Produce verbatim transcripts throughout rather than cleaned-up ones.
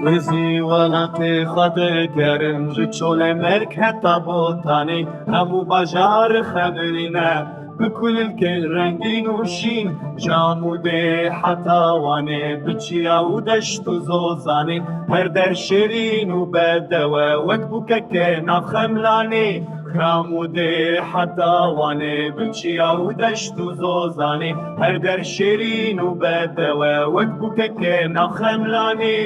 Rêzî welatê xwe digerim, ji Çolemerg heta Botanê, hemû bajar xemilîne, bi kulîlkên rengîn û şîn, ji Amûdê heta Wanê, bi çiya û deşt û zozanê, her der şêrîn û bedewe, wek bûkeke nav xemlanê. Ji Amûdê heta Wanê, bi çiya û deşt û zozanê, her der şêrîn û bedewe, wek bûkeke nav xemlanê.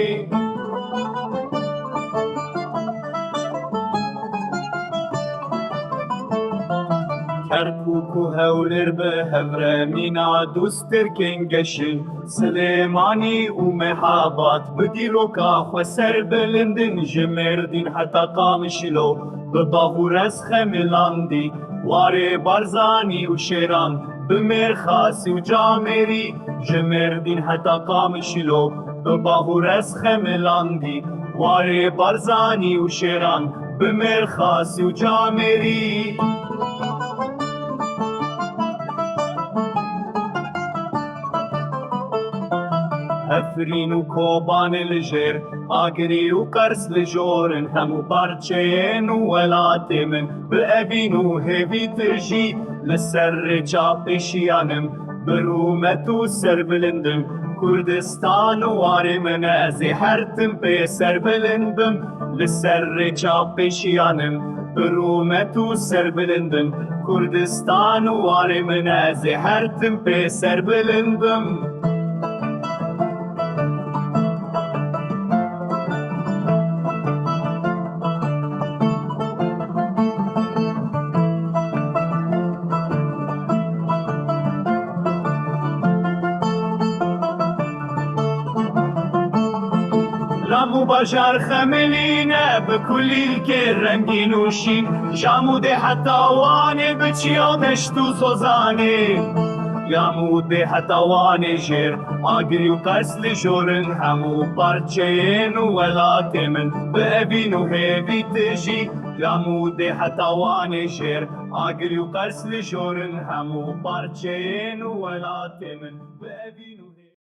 Kerkûk û Hewlêr bi hev re mîna dûst tirkên geş in. Silêmanî û Mehabad bi dîroka xwe serbilind in, ji Mêrdîn heta Qamişlo bi bav û rez xemilandî. Warê Barzanî û Şêran bi Mêrxasî û Camêrî, ji Mêrdîn heta Qamişlo bi bav û rez xemilandî. Warê Barzanî û Şêran bi Mêrxasî û Camêrî. Efrîn û Kobanê li jêr, Agirî û Qers li jor in, hemû parçeyên û welatê min, bi evîn û hêvî tu jî li ser rêça pêşiyan im, bi rûmet û serbilind im. Kurdistan û warê min e, ez ê her tim pê serbilind bim. Li ser rêça pêşiyan im, bi rûmet û serbilind im. Kurdistan û warê min e, ez ê her tim pê serbilind bim. Lam û bajar xemilîne bi kulîlkê rengîn û şîn. Ji Amûdê heta Wanê, bi çiya deşt û zozanê. Ji Amûdê heta Wanê jêr, Agirî û Qers li jor in, hemû parçeyên û welatê min, bi evîn û hêvî tu jî. Ji Amûdê heta Wanê jêr, Agirî û Qers li jor in, hemû parçeyên û welatê min, bi evîn